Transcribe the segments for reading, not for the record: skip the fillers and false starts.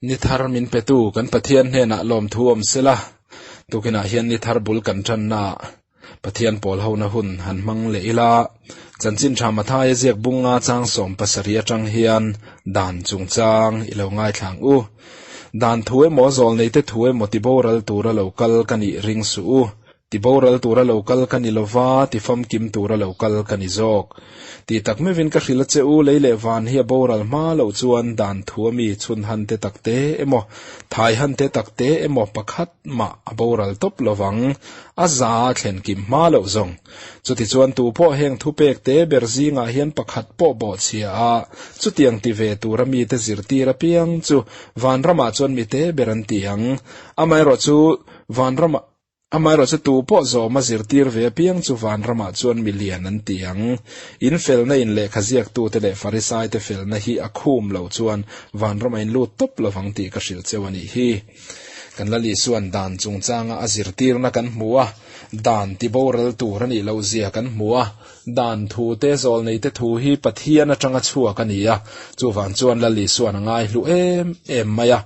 Ni thar min petu kan Pathian hnenah lawmthu awm sela, tukinah hian ni thar bul kan tannaah Pathian pawl hona hun han hmang leh ila, Chanchin Tha Mathaia ziak bunga chang 70 atang hian dan chungchang i lo ngaithla ang u. Dan thu emaw zawlneite thu emaw tiboral tura lo kal ka nih ring suh u. Ti boral tura lo kal ka ni lova, ti famkim tura lo kal ka ni zawk. Ti tak meuhin ka hrilh a che u, lei leh van hi a boral hma loh chuan dan thu a mi chhun han te tak te emaw, thai han te tak te emaw pakhat mah a boral tawp lovang, a za a thlen kim hma loh zawng. Chutichuan tu pawh heng thupek te ber zingah hian pakhat pawh bawhchhia a, chutiang ti ve tura mite zirtir apiang chu vanramah chuan mite ber an ti ang. Amaherawhchu, vanramah. Amaherawhchu tu pawh zawma zirtir ve apiang chu vanramah chuan mi lian an ti ang. In felna in lehkha ziaktute leh Farisaite felna hi a khum lo chuan vanramah in lut tawp lovang tih ka hrilh cheu a nih hi. Kan Lal Isua'n dan chungchanga a zirtirna kan hmu a, dan tiboral tur a nih loh zia kan hmu a, dan thu te zawlneite thu hi Pathian atanga chhuak a ni a, chuvang chuan Lal Isua'n a ngaihlu em em mai a.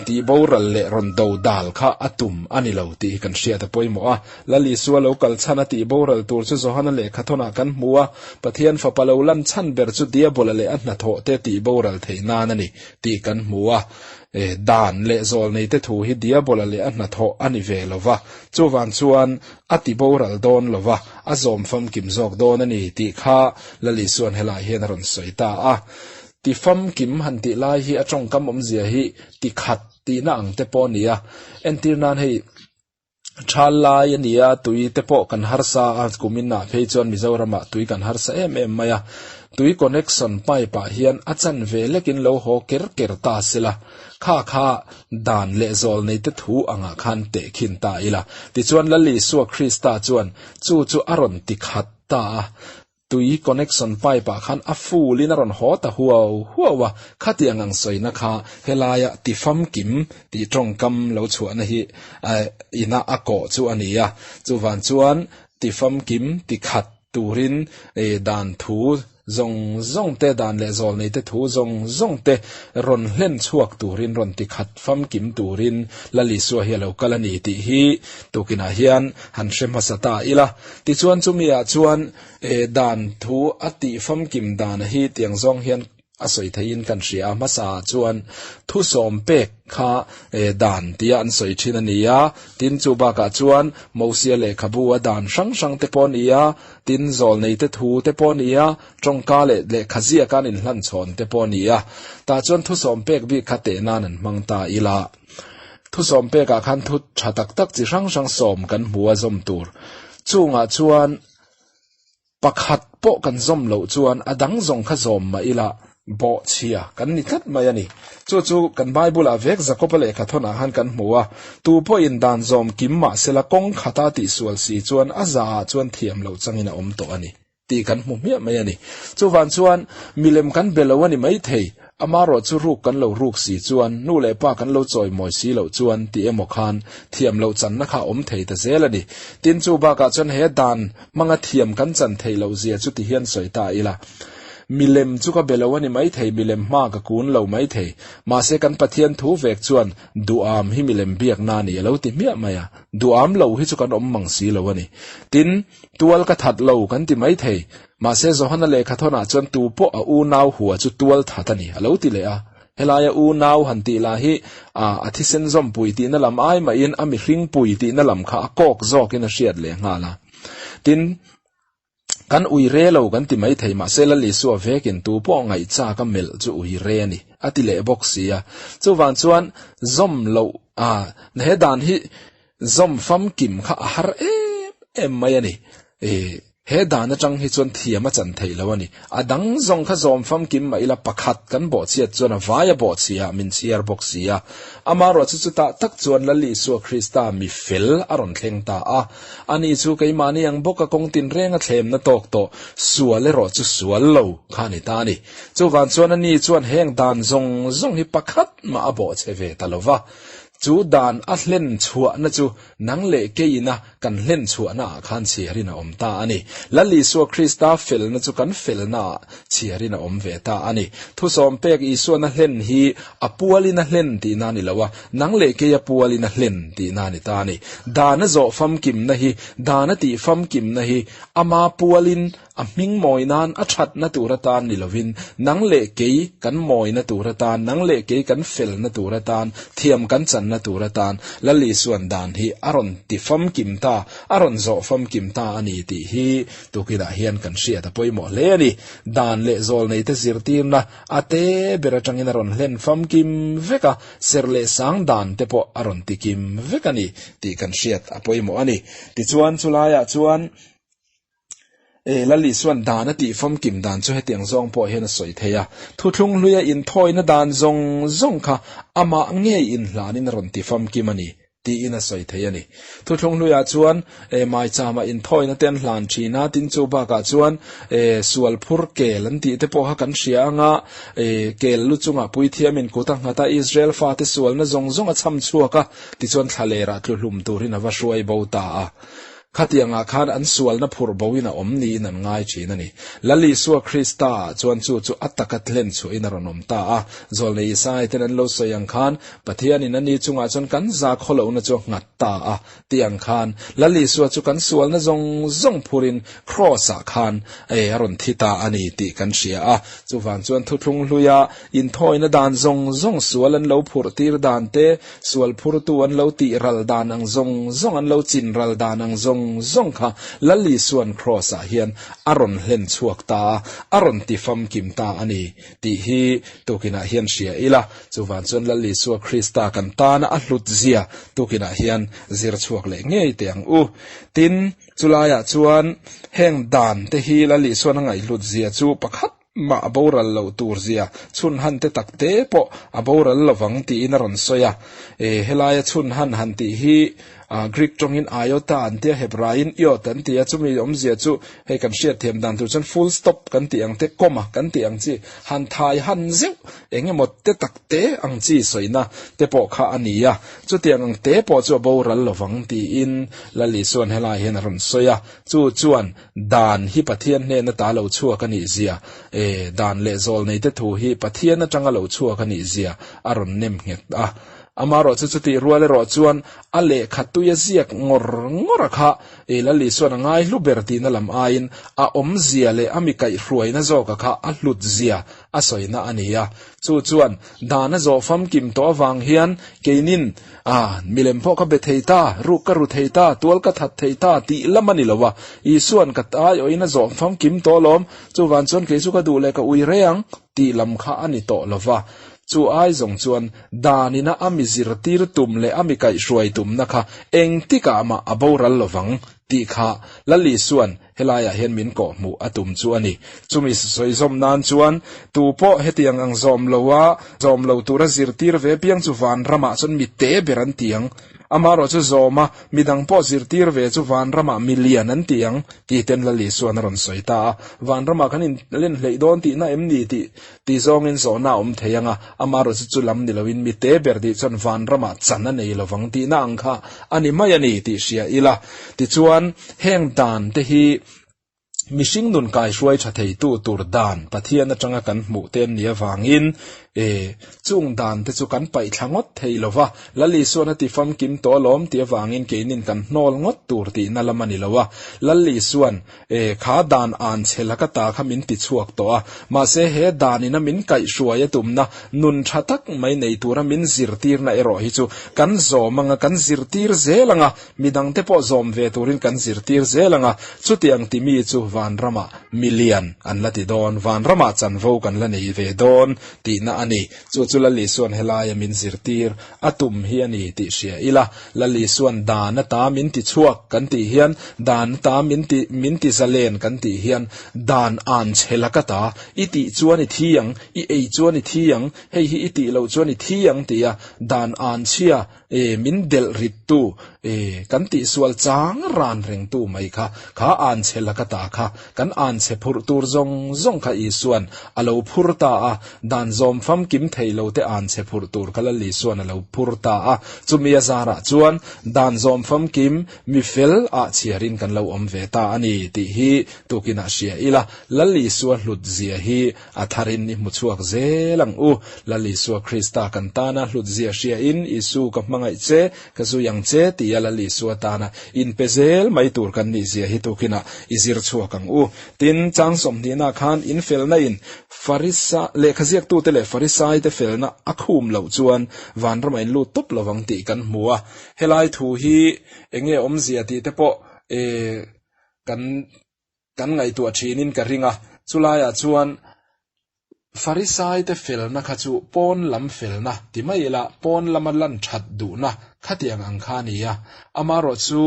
Tih boral leh rawn do dal kha a tum a ni lo tih hi kan hriat a pawimawh a. Lal Isua lo kal chhan a tih boral tur chu Johana lehkhathawnah kan hmu a, Pathian fapa lo lan chhan ber chu Diabola leh a hnathawh te tih boral theih nan a ni tih kan hmu a. Dan leh zawlneite thu hi Diabola leh a hnathawh a ni ve lo va, chuvang chuan a ti boral dawn lo va, a zawm famkim zawk dawn a ni tih kha Lal Isua'n helaiah hian a rawn sawi ta a. Ti famkim han tih lai hi a tawngkam awmzia hi ti khat tihna ang te pawh a ni a. Entir nan hei thal lai a ni a, tui te pawh kan harsa a, kumin ah phei chuan Mizoramah tui kan harsa em em mai a. Tui connection pipe ah hian a chanve lekin lo haw ker ker ta sela, kha kha dan leh zawl nei te thu angah khan tehkhin ta ila. Tichuan Lal Isua Krista chuan chu chu a rawn ti khat ta a. Tui connection pipe ah khan a full in a rawn haw ta huau huau a, khatiang ang sawina kha helaia ti famkim tih tawngkam lo chhuahna hi ina a kawh chu a ni a, chuvang chuan ti famkim ti khat turin dan thu zawng zawng te, dan leh zawl nei te thu zawng zawng te rawn hlen chhuak turin rawn ti khat famkim turin Lal Isua hi a lo kal a ni tih hi tukinah hian han hre hmasa ta ila. Tichuan chumi ah chuan dan thu a tih famkim dan hi tiang zawng hian a sawi theihin kan hria a, hmasa ah chuan thu sawm pek kha dan tia an sawi thin a ni a, tin chu bakah chuan Mosia lehkhabu a dan hrang hrang te pawh a ni a, tin zawlnei te thu te pawh a ni a, tawngka leh lehkha ziaka an inhlan chhawn te pawh a ni a, tah chuan thu sawm pek bik kha teh nan an hmang ta ila. Thu sawm pekah khan thu tha tak tak chi hrang hrang sawm kan hmu a zawm tur. Chungah chuan pakhat pawh kan zawm loh chuan a dang zawng kha zawm mah ila bawhchhia kan ni tlat mai a ni. Chu chu kan Bible-ah vek Jakob-a lehkha thawnah khan kan hmu a, tu pawhin dan zawm kim mah sela kawng khata tihsual si chuan a zaah chuan thiam loh changin a awm tawh a ni. Tih kan hmu hmiah mai a ni. Chuvang chuan milem kan be lo a ni maithei, amarawh chu ruk kan lo ruk si chuan, nu leh pa kan lo chawimawi si loh chuan tih emaw khan thiam loh channa kha a awm thei ta zel a ni. Tin, chu bakah chuan he dan hmanga thiam kan chan theih loh zia chu ti hian sawi ta ila. Milem chu ka be lo a ni maithei, milem hma ka kun lo maithei. Mahse kan Pathian thu vek chuan duham hi milem biakna a ni a lo ti hmiah mai a. Duham lo hi chu kan awm mang si lo a ni. Tin, Tual ka that lo kan ti mai thei. Mahse Johana lehkha thawnah chuan tu pawh a unau hua chu tual that a ni a lo ti leh a. Helaia unau han tih lah hi a a thisen zawmpui tihna lam ai mahin a mihringpui tihna lam kha a kawk zawkin a hriat leh nghal a. Tin, kan ui re lo kan ti mai thei mahse Lal Isua vekin tu pawh ngaihchak a melh chu ui re a ni a ti leh bawk si a. Chuvang chuan zawm loh a he dan hi Zawm famkim kha a har em em mai a ni. E, he dan atang hi chuan thiam a chan theih lo a ni. A dang zawng kha zawm famkim mah ila pakhat kan bawhchhiat chuan a vai a bawhchhia ah min chhiar bawk si a. Amaherawh chu chutah tak chuan Lal Isua Krista mi fel a rawn thleng ta a. Ani chu keimahni ang bawka kawng tinreng a thlemna tawk tawh, sual erawh chu sual lo kha a ni ta a ni. Chuvang chuan ani chuan heng dan zawng zawng hi pakhat mah a bawhchhe ve ta lo va. Chu dan a hlen chhuahna chu nang leh keiina kan hlen chhuahnaah khan chhiarin a awm ta a ni. Lal Isua Krista felna chu kan felnaah chhiarin a awm ve ta a ni. Thusawm pek Isuan a hlen hi a pualin a hlen tihna a ni lo a, nang leh kei a pualin a hlen tihna a ni ta a ni. Dan a zawh famkimna hi, dan a tih famkimna hi ama pualin A hming mawi nan a thatna tur atan ni lovin, nang leh kei kan mawina tur atan, nang leh kei kan felna tur atan, thiam kan channa tur atan Lal Isuan dan hi a rawn ti famkim ta, a rawn zawh famkim ta a ni tih hi tukinah hian kan hriat a pawimawh hle a ni. Dan leh zawlneite zirtirna a te ber atangin a rawn hlen famkim vek a, serh leh sang dan te pawh a rawn ti kim vek a ni tih kan hriat a pawimawh a ni. Tichuan chulaiah chuan. E, Lal Isuan dan a tih famkim dan chu hetiang zawng pawh hian a sawi thei a. Thuthlung hluia inthawina dan zawng zawng kha amah ngei inhlanin a rawn ti famkim a ni, tiin a sawi thei a ni. Thuthlung hluiah chuan e, maichama inthawina te an hlan thin a, tin chu bakah chuan e, sual phur kel an tih te pawh kha kan hria anga, e, kel lu chungah puithiamin kut a nghat a, Israel fate sualna zawng zawng a chham chhuak a, tichuan thlalerah tluhlum turin a va hruai bo ta a. Khatiangah khan an sualna phurh boin a awm niin an ngai thin a ni. Lal Isua Krista ah chuan chu chu a taka hlen chhuahin a rawn awm ta a. Zawlnei Isaiah ten an lo sawi ang khan, Pathianin ani chungah chuan kan za khawlohna chu a nghat ta a tih ang khan, Lal Isua chu kan sualna zawng zawng phurin Kraws-ah khan a rawn thi ta a ni tih kan hria a. Chuvang chuan thuthlung hluia inthawina dan zawng zawng sual an lo phurh tir dan te, Sual phurtu an lo tih ral dan ang zawng zawng, an lo chin ral dan ang zawng zawng kha Lal Isua'n Kraws-ah hian a rawn hlen chhuak ta a, a rawn ti famkim ta a ni tih hi tukinah hian hria ila. Chuvang chuan Lal Isua Krista kan tana a hlut zia tukinah hian zir chhuak leh ngei teh ang u. Tin, chulaiah chuan heng dan te hi Lal Isua'n a ngaihhlut zia chu pakhat mah a boral loh tur zia chhun han te tak te pawh a boral lovang tiin a rawn sawi a. E, helaia chhun han han tih hi Greek tawngin iota an tia, Hebraiin iot an ti a, chumi awmzia chu hei kan hriatthiam dan tur chuan full stop kan tih ang te, comma kan tih ang chi, han thai han zeuh eng emaw te tak te ang chi sawina te pawh kha a ni a. Chutiang ang te pawh chu a boral lovang tiin Lal Isua'n helai hian a rawn sawi a. Chu chuan Dan hi Pathian hnena ta lo chhuak a nih zia, e, dan leh zawlneite thu hi Pathian atanga lo chhuak a nih zia a rawn nem nghet a. Amaherawh chu chutih rual erawh chuan a lehkha tui a ziak ngawr ngawr a kha, e, Lal Isuan a ngai hlu ber tihna lam aiin a awmzia leh a mi kaihhruaina zawka kha a hlut zia a sawina a ni a. Chu chuan dan a zawh famkim tawh avang hian keinin, A, milem pawh ka be thei ta, ruk ka ru thei ta, tual ka that thei ta tih lam a ni lo a. Isua'n ka aiawhin a zawh famkim tawh alawm, chuvan chuan kei chu ka duh leh ka ui rei ang tih lam kha a ni tawh lo va. Chu ai zawng chuan danina a mi zirtir tum leh a mi kaihhruai tumna kha engtikah mah a boral lo vang tih kha Lal Isua'n Helaiah hian min kawhhmuh a tum chu a ni. Chumi sawi zawm nan chuan tu pawh hetiang ang zawm loa zawm lo tura zirtir ve piang chu vanramah chuan mi te ber an ti ang. Amaherawh chu zawma midang pawh zirtir ve chu vanramah mi lian an ti ang tih ten Lal Isuan a rawn sawi ta a. Vanramah kan inlen hleih dawn tihna em ni tih ti zawngin zawhna a awm thei ang a, amaherawh chu chu lam ni loin mi te ber tih chuan vanramah chan a nei lovang tihna ang kha a ni mai a ni tih hria ila. Tichuan, heng dan te hi mihring nun kaihruai tha theitu tur dan Pathian atanga kan hmuh te an nih avangin e, chung dan te chu kan paihthla ngawt thei lo va, Lal Isuan a ti famkim tawh alawm tih avangin keinin kan hnawl ngawt tur tihna lam a ni lo a, Lal Isuan E, kha dan an che laka ta kha min ti chhuak tawh a, mahse he danina min kaihhruai a tumna nun tha tak mai nei tura min zirtirna erawh hi chu kan zawm anga kan zirtir zel anga, midangte pawh zawm ve turin kan zirtir zel anga, chutiang ti mi chu vanramah milian an la ti dawn, vanramah chanvo kan la nei ve dawn tihna a ni. Chu chu Lal Isuan helaia min zirtir a tum hi a ni tih hria ila, Lal Isuan dan ata min ti chhuak kan tih hian, dan ata min ti min ti zalen kan tih hian, dan an che laka ta, i tih chuan i thi ang, i ei chuan i thi ang, hei hi i tih loh chuan i thi ang tia dan an chhia e min delh rittu e kan tihsual chang ran rengtu mai kha, kha an che laka ta kha. Kan anchhe phurh tur zawng zawng kha Isuan a lo phur ta a, dan zawm famkim thei lo te anchhe phurh tur kha Lal Isuan a lo phur ta a. Chumi a zarah chuan dan zawm famkim mi fel ah chhiarin kan lo awm ve ta a ni tih hi tukinah hria ila, Lal Isua hlut zia hi A tharin i hmu chhuak zel ang u. Lal Isua Krista kan tana hlutzia hriain, Isu ka hmangaih che, ka zui ang che tia Lal Isua tana inpe zel mai tur kan nihzia hi tukinah i zir chhuak ang u. Tin, chang sawmhnihna khan in felna in Farisa, lehkha ziaktute leh Farisaite felna a khum loh chuan vanramah in lut tawp lovang tih kan hmu a. Helai thu hi enge awmzia tih te pawh kan Kan ngaihtuah thinin ka ring a, chulaiah chuan Farisaite felna kha chu pawn lam felna ti mai ila, pawn lama lan that duhna khatiang ang kha a ni a. Amaherawh chu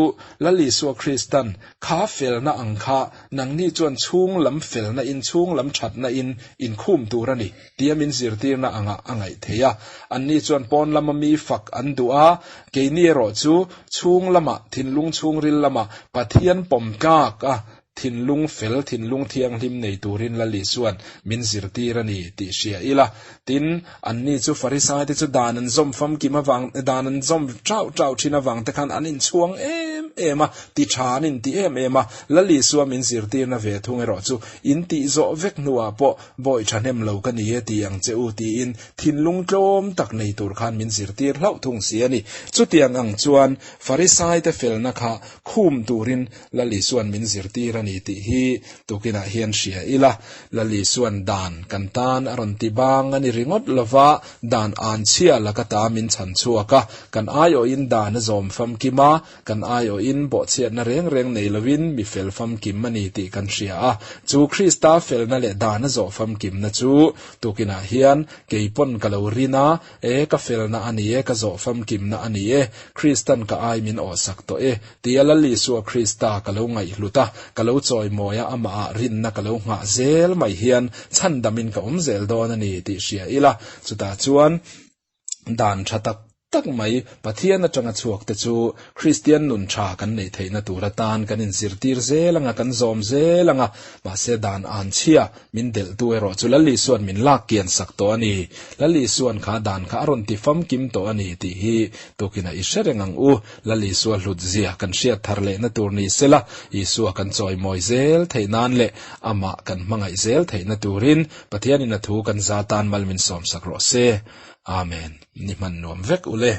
Lal Isua Kristan kha felna ang kha nangni chuan chhung lam felna in chhung lam thatna in inkhum tur a ni tia min zirtirna angah a ngaih theih a. Anni chuan pawn lama mi fak an duh a, keini erawh chu Chhung lamah, thinlung chhungril lamah Pathian pawm tlak a, thinlung fel, thinlung thianghlim nei turin Lal Isuan min zirtir a ni tih hria ila. Tin, anni chu Farisaite chu dan an zawm famkim avang, dan an zawm chauh chauh thin avang te khan an inchhuang em em a, ti tha an inti em em a. Lal Isua min zirtirna ve thung erawh chu in tih zawh vek hnuah pawh Bawi thahnem lo ka ni e ti ang che u tiin thinlung tlawm tak nei tur khan min zirtir hlauh thung si a ni. Chutiang ang chuan Farisaite felna kha khum turin Lal Isuan min zirtir a ni tih hi tukinah hian hria ila. Lal Isuan dan kan tan a rawn ti bang a ni ringawt lova, dan anchhia laka ta min chhan chhuak a, kan aiawhin dan a zawm famkim a, Kan aiawhin bawhchhiatna reng reng nei lovin mi fel famkim a ni tih kan hria a. Chu Krista felna leh dana zawh famkimna chu tukinah hian kei pawn ka lo rin a, e, ka felna a ni e, ka zawh famkimna a ni e, Kristan ka ai min awhsak tawh e, tia Lal Isua Krista ka lo ngaihhlut a, ka lo chawimawi a, amahah rinna ka lo nghah zel mai hian chhandamin ka awm zel dawn a ni tih hria ila. Chutah chuan dan tha tak tak mai Pathian atanga chhuak te chu Kristian nun tha kan neih theihna tur atan kan inzirtir zel anga kan zawm zel anga mahse dan an chhia min delhtu erawh chu Lal Isuan min lak kian sak tawh a ni. Lal Isuan kha dan kha a rawn ti famkim tawh a ni tih hi tukinah i hre reng ang u. Lal Isua hlut zia kan hriat thar lehna tur ni sela Isua kan chawimawi zel theih nan leh amah kan hmangaih zel theihna turin Pathianin a thu kan za tan mal min sawmsak rawh se. Amen. Ni hman nuam vek ule.